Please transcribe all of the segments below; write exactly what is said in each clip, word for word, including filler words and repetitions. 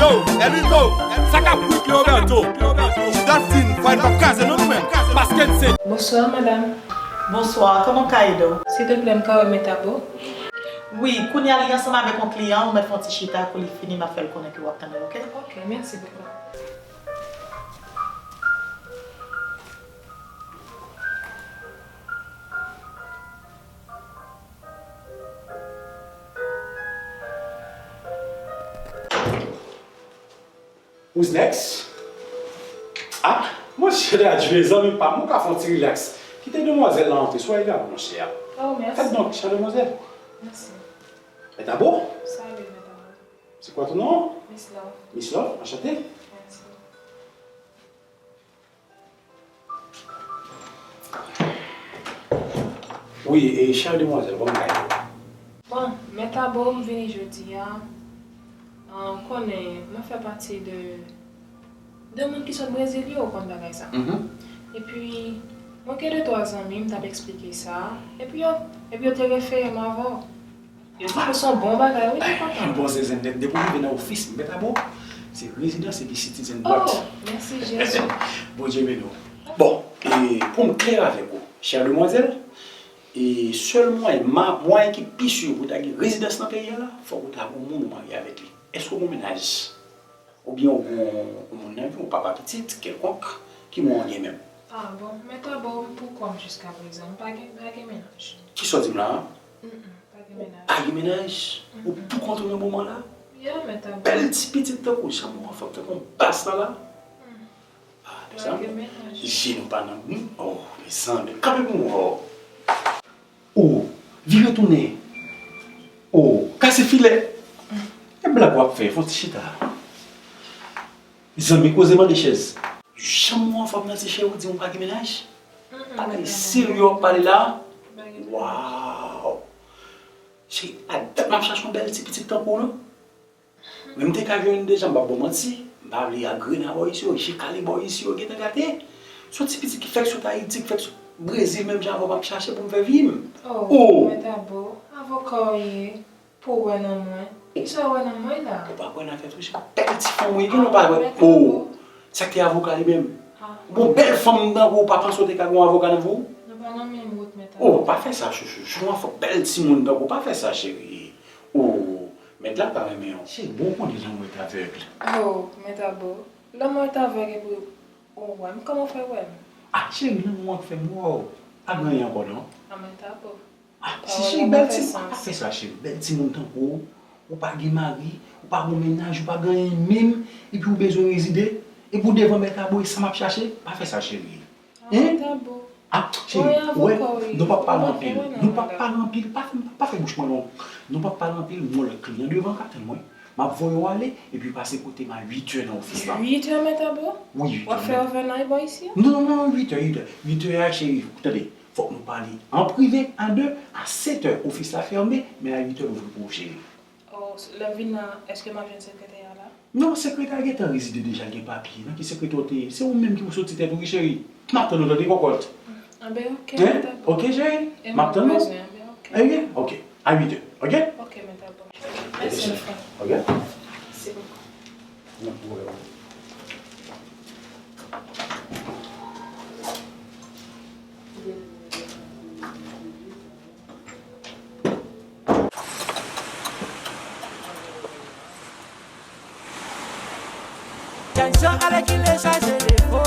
Elito, sa k ap kwit Leoberto? Ti Dolphine, fò l p ap kraze non nou menm, paske n se. Bonsoir, madame. Bonsoir, comment can I do? S'il te plaît, m ka wè Mèt Abo? Wi, kounye a li ansanm avèk yon kliyan, ou mèt fè yon ti chita, kou li fini, m ap fè l konnen ke w ap tann li, oke? Ok, merci beaucoup. Who's next? Ah, monchè Dadjou, zanmi pa m, ou ka fè yon ti rilaks. Kite demwazèl la antre, soyez là, monchè. Oh, merci. Faites donc, chère demoiselle. Merci. Mèt Abo? Salut, Mèt Abo. C'est quoi ton nom? Miss Love. Miss Love, enchanté. Merci. Wi, e chè demwazèl, bon bagay. Bon, Mèt Abo, m vini jodi a. Ah, ou konnen, mwen fè pati de, de moun ki sot Brezil yo, ou konn bagay sa. Mhm. Epi, mwen gen de twa zanmi, m t ap eksplike sa. Epi yo, epi yo te refere m avè w. Yo di ke se yon bon bagay, wi, mwen kontan. Bon, se zen nèt. Depi w rive nan ofis, Mèt Abo, se rezidans epi citizen dwat. Oh, mèsi Jezi. Bondye beni w. Bon, e pou m klè avèk ou, chè demwazèl, e sèl mwayen, ma, mwayen ki pi si pou w ta gen rezidans nan peyi a la, fòk ou ta gon moun ou marye avèk li. Èske w gon mennaj? Oubyen w gon yon moun nan vi w, papa pitit, kèlkonk, ki moun w gen menm? Ah, bon, Mèt Abo, m pou kò m jiskaprezan, m pa gen, m pa gen mennaj. Kisa w di m la a? Mm, mm, pa gen mennaj. Pa gen mennaj? Mm, mm. Ou pou kont ou nan moman la? Yeah, Mèt Abo. Bèl ti pitit tankou w, janm wè yon fanm tankou w, bas la la? Mm. Ah, mezanmi, je nou pa nan, oh, mezanmi, kanpe pou mwen, oh. Oh, vire tounen. Oh, kase filè. E blag w ap fè, fè yon ti chita. Zanmi koze mande chèz. Janm ou anfòm nan ti cheri, ou di m ou pa gen mennaj? Bagay serye w ap pale la? Waw. Cheri, a dat m ap chache yon bèl ti pitit tankou w non. Men m te ka jwenn deja, m p ap ba w manti. M pa vle a Grena bò isi yo, Jikali bò isi yo gentan gate. Se yon ti pitit ki fèk sot Ayiti, ki fèk sot Brezil, menm jan avè w m ap chache pou m fè vi m. Oh, Mèt Abo, avoka w ye, pou w wè nan mwen. Kisa w wè nan mwen la? Ou pa kwè nan fè tou, se bèl ti fanm ou ye, gen lè w pa wè. Oh, sa k te avoka li menm? Bon, bèl fanm tankou w, pa panse w te ka gen yon avoka nan vi w? Nou pa nan menm wout, Mèt Abo. Oh, pa fè sa, chouchou. Chouchou, fòk bèl timoun tankou w, pa fè sa, cheri. Oh, Mèt la pa renmen w. Cheri, bon, ou konnen lanmou est aveugle. Oh, Mèt Abo. Lanmou est aveugle epi ou wè m, kòman w fè wè m? Ah, cheri, lanmou an k fè m wè w. Pa gen anyen ankò, non. Ah, Mèt Abo. Ah, si cheri, bèl ti, pa fè sa, cheri. Bèl timoun tankou w, ou pa gen mari, ou pa gen mennaj, ou pa gen anyen menm, epi ou bezwen rezide, epi w devan Mèt Abo, e sa m ap chache, pa fè sa, cheri. Hein? Ah, cheri, wè, nou p ap pale anpil. Nou p ap pale anpil. Pa fè, pa fè bouch mwen long. Nou p ap pale anpil. Mwen lòt kliyan devan k ap tann mwen. M ap voye w ale, epi pase kote m a uit è nan ofis la. Uit è, Mèt Abo? Wi, uit è. W ap fè overnight bò isi a? Non, non, non, uit è, uit è. Uit è a, cheri, tande, fòk nou pale an prive, a de, a sèt è, ofis la fèmen, men a uit è, m ouvri pou ou, cheri. Oh, lè m vin nan, èske m ap jwenn sekretè a la? Non, sekretè a gentan rezide deja, l gen papye. Nan ki sekretè w te ye? Se ou menm ki pou soti tèt ou, wi, cheri. M ap tann ou, tande, kòkòt. Anben, ok, Mèt Abo. Ok, cheri? M ap tann ou. Ok, ok. A uit è, ok? Ok, Mèt Abo. Mèsi, frè. Ok? Mèsi bokou. Gen jan alèkile chaje defo,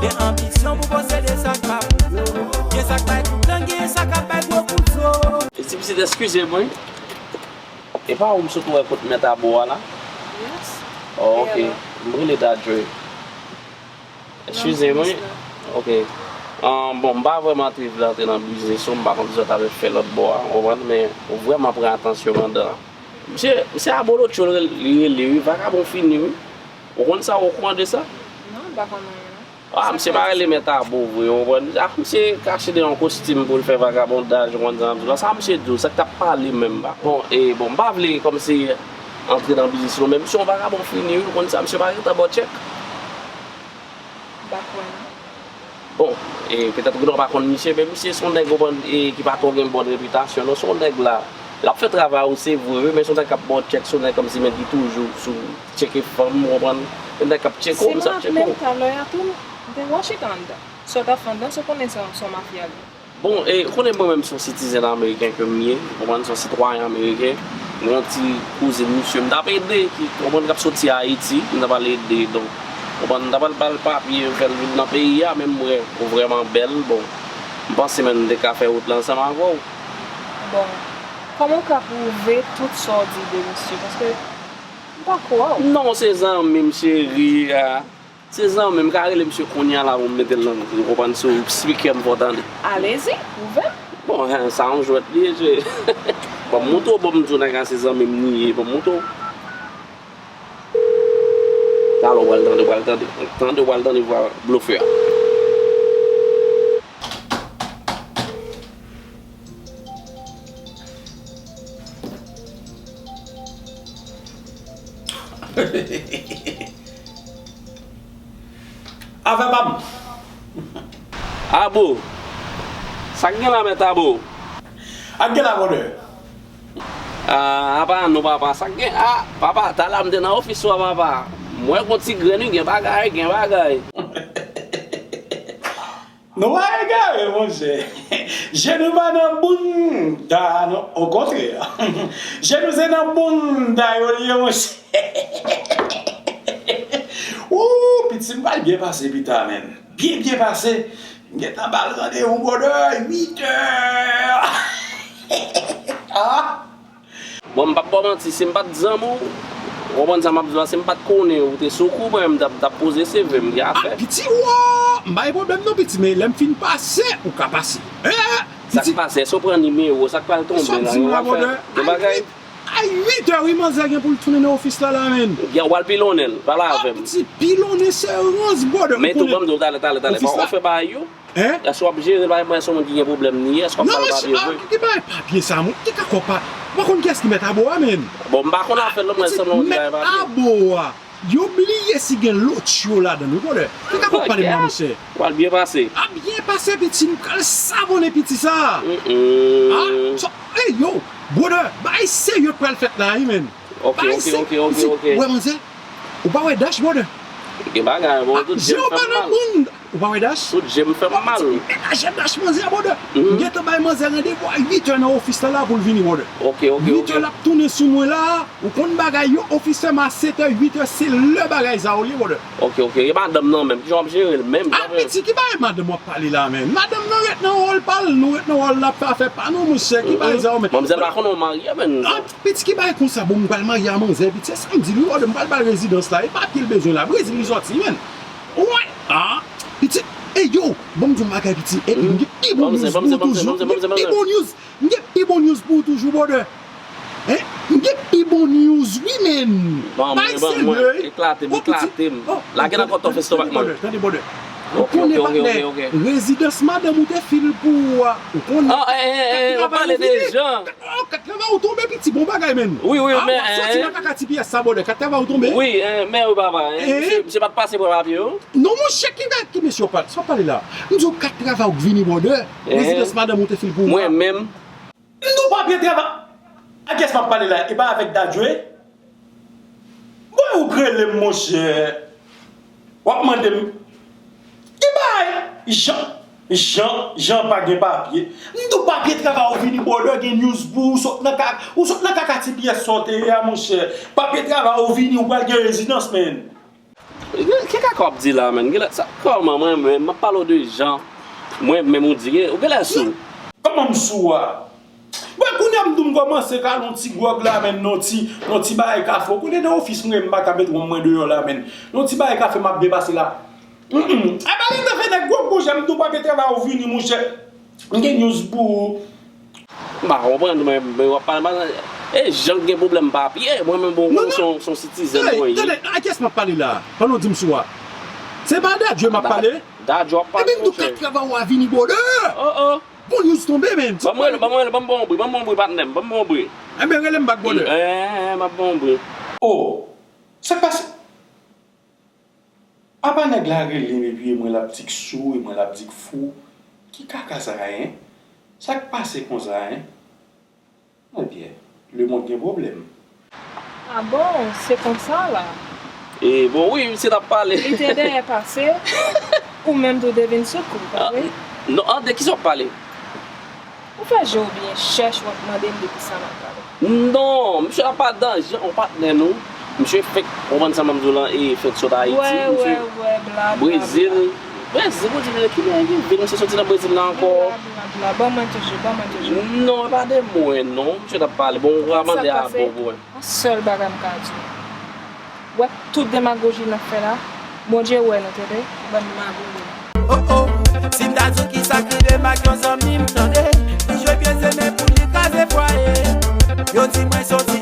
gen anbisyon pou posede sa k pa pou yo. Gen sa k bay tout gang, gen sa k ap bay gwo kout zo. Ti pitit, eskize mwen. E pa ou m sot wè kot Mèt Abo a la? Yes. Oh, ok. M rele Dadjou. Eskize mwen. Ok. Ah, bon, m pa vrèman te vle antre nan biznis ou, m pa konn kisa w t ap fè lòt bò a, w konprann, men ou vrèman pran atansyon pandan. Misye, misye abolotcho li rele, wi, vakabon fini, wi. Ou konn sa, ou okouran de sa? Non, m pa konn anyen, non. Ah, misye pa rele Mèt Abo vre, ou konprann? Ah, misye kache dèyè yon kostim pou l fè vagabondaj, ou konn sa m di w la. Sa misye di w, sa k t ap pale menm, m pa. Bon, e, bon, m pa vle kòmsi antre nan biznis nou, men misye yon vagabon fini, wi, ou konn sa, misye pa gentan ba w tchèk. M pa kwè, non. Bon, e, petèt ou gentan pa konn misye, men misye se yon nèg, ou konprann, e, ki pa twò gen bòn repitasyon, non, se yon nèg la. L ap fè travay ou se vre wi, men se yon nèg k ap ba w tchèk, se yon nèg kòmsi men ki toujou sou tcheke fanm, ou konprann? Se yon nèg k ap tcheke w, m sa ap tcheke w. Si m raple m talè a tou, m te wè w chita anndan. Sa w t ap fè anndan, si w konnen se yon, se yon mafya li ye. Bon, e, ou konnen mwen menm se yon citizen ameriken ke m ye, ou konprann, se yon sitwayen ameriken. Mwen yon ti kouzin misye m t ap ede, ki, ou konprann, k ap soti Ayiti, m t ap al ede, donk, ou konprann, m t ap al ba l papye, fè l vin nan peyi a, men m wè ou vrèman bèl, bon, m panse menm m te ka fè wout la ansanm avè w. Bon, kòman w ka pwouve tout sa w di de misye? Paske m pa kwè w. Non, se zanmi m, cheri a. Se zanmi m, ka rele misye kounye a la pou m mete l nan, ou konprann, sou spikè m fè w tande. Alezi, pwouve m. Bon, hen, sa yon jwèt li ye, cheri. Bon, m montre w, bon, m di w nèg la se zanmi m li ye, bon, m montre w. Talè w pral tande, w pral tande. Tande, w pral tande vwa blofè a. Afè pa m. Abo, sa k gen la, mèt Abo? Sa k gen la, brother? Ah, apa nou, papa, sa k gen? Ah, papa, talè m te nan ofis ou a, papa. M wè gon ti grenn wi, gen bagay, gen bagay. Nou pa egare, monchè. Je nou pa nan bounda, non. Okontrè. Je nou se nan bounda yo li ye, monchè. Ooh, pitit, m pral byen pase pita, menn. Byen, byen pase. M gentan ba l randevou, brother, uit è. Ah! Bon, m p ap ba w manti, si m pa t zanmi w, ou konprann sa m ap di w la, si m pa t konnen ou te sou kou, mwen menm m t ap, t ap poze seve m, gen afè. Ah, piti, wo! M pa gen pwoblèm non, piti, men lè m fin pase, ou ka pase. Eh, sa k pase? Èske w pran nimewo? Sa k pral tonbe la? Sa w di m la, brother? Gen bagay. A uit è, wi, manzè gen pou l tounen nan ofis la, la, menn. Gen, w al pilonnen l, pale avè m. Ah, piti, pilonnen se rans, brother. Men tou, ban m di w, talè, talè, talè, pa w fè bagay yo. Hein? Èske w ap jere l, pa mwen, se yon moun ki gen pwoblèm li ye? Èske w ap ba l papye vre? Non, mesye, ah, ki, ki bagay papye sa, moun? Ki ka kò pa, ou pa konn kiyès ki mèt Abo a, menn? Bon, m pa konn afè l non, mwen sèlman m di bagay papye. Mèt Abo a, yo bliye si gen lotyo ladan l, wi, brother. Ki ka kò pale m la, monchè? W al byen pase. A byen pase, piti, m pral savone piti sa. Mm-mm. Ah, so, ey, yo, brother, bagay serye pral fèt la, wi, menn. Ok, ok, ok, ok, ok. Ou wè manzè? Ou pa wè Dash, brother? Gen bagay, bon, tout je m fè m mal. Ou pa wè Dash? Tout je m fè m mal. Mèt a je Dash manzè, brother. M gentan bay manzè randevou a uit è nan ofis la, la pou l vini, brother. Ok, ok, ok. Uit è l ap tounen sou mwen la. Ou konn bagay yo, ofis fèmen a sèt è, uit è, se lè bagay sa yo li ye, brother. Ok, ok. E madanm nan menm, kijan w ap jere l menm? Ah, piti, ki bagay madanm w ap pale la, menn? Madanm nan ret nan wòl pa l, nou ret nan wòl n ap fè afè pa nou, monchè, ki bagay sa yo, menn? Manmzèl pa konnen w marye, menn. Ah, piti, ki bagay konsa, bon, m pral marye a manzè, piti, se sa m di l, wi, brother, m pral ba l rezidans la, e papye l bezwen la, Brezil li sòti, menn. Ou wè? Ah, piti, ey, yo, ban m di w yon bagay, piti, epi m gen pi bon news pou ou toujou, m gen pi bon news. M gen pi bon news pou ou toujou, brother. Hein? M gen pi bon news, wi, menn. Bay serye, wi. Eklate m, eklate m. Lage nan kòtòf estomak mwen. Tande, brother. Ou konnen, patnè, rezidans madanm ou te fil pou ou a. Ou konnen. Ah, eh, eh, eh, ou pale de Jan. Oh, kat travay ou tonbe, piti, bon bagay, menn. Wi, wi, men, w ap sòti nan kaka ti pyès sa, brother. Kat travay ou tonbe. Wi, men wi, papa. Misye, misye pa t pase pran papye yo. Non, monchè, ki, ki mesye w pale? Sa w pale la? M di w kat travay ou k vini, brother. Rezidans madanm ou te fil pou ou a. Mwen menm. M di w papye travay. A kiyès m ap pale la? E pa avèk Dadjou? Bon, ou k rele m, monchè. W ap mande m. Ki bagay? Jan, Jan, Jan pa gen papye. M di w papye travay ou vini, brother, gen news pou ou, sot nan ka, ou sot nan kaka ti pyès sa w te ye a, monchè. Papye travay ou vini, ou pral gen rezidans, menn. Ki kaka w ap di la, menn? Genlè sa, kòman mwen menm, m ap pale w de Jan. Mwen menm ou di, ou genlè sou. Kòman m sou a? Bon, kounye a m di w m kòmanse kale yon ti gwòg la, menn, nan yon ti, nan yon ti bagay kafe. Ou konnen nan ofis mwen, m pa ka met wonm mwen deyò la, menn. Nan yon ti bagay kafe, m ap byen pase la. Mm, mm. A pa gentan fè nèg gwòg, monchè, m di w papye travay ou vini, monchè. M gen news pou ou. M pa konprann, men, men w ap pale mal. E Jan gen pwoblèm papye, mwen menm bon, se yon, se yon citizen mwen ye. Tande, a kiyès m ap pale la? Pandan w di m sou a. Se pa Dadjou m ap pale? Dadjou ap pale, monchè. Epi m di w kat travay ou a vini, brother. Oh, oh. Bon news tonbe, menn. Ban mwen, ban mwen, ban m bon bri, ban m bon bri, patnè m, ban m bon bri. Enben, rele m back, brother. Eh, eh, eh, m ap bon bri. Oh, sa k pase? Apa nèg la rele m epi e mwen l ap di k sou, e mwen l ap di k fou. Ki kaka sa a, en? Sa k pase konsa, en? Ebyen, lemonn gen pwoblèm. Ah bon, se konsa la. E bon, wi, misye t ap pale. Li te dèyè pase, ou menm tou te vin sou kou, pa vre? Non, an de kisa w ap pale? Ou fè je w byen chèch, w ap mande m de kisa m ap pale. Non, misye la pa dan jan yon patnè nou. Misye fèk konprann sa m ap di w lan e fèk sot Ayiti. Wè, wè, Misye wè, bla, bla, Brezil. bla. Brezil, bon, di ki lè ki lè ki vin, misye soti nan Brezil la ankò. Bla, bla, bla. Ban mwen toujou, ban mwen toujou. Non, e pa de mwen, non. Misye t ap pale. Bon, ou ka mande a bon, bon. Yon sèl bagay m ka di w. Wè tout demagoji n ap fè la, Bondye wè nou, tande? Bann magouyè. Oh oh, si m ta di w kisa k rive m ak yon zanmi m, tande. Li jwe pye zemen pou li kraze fwaye. Yo di mwen soti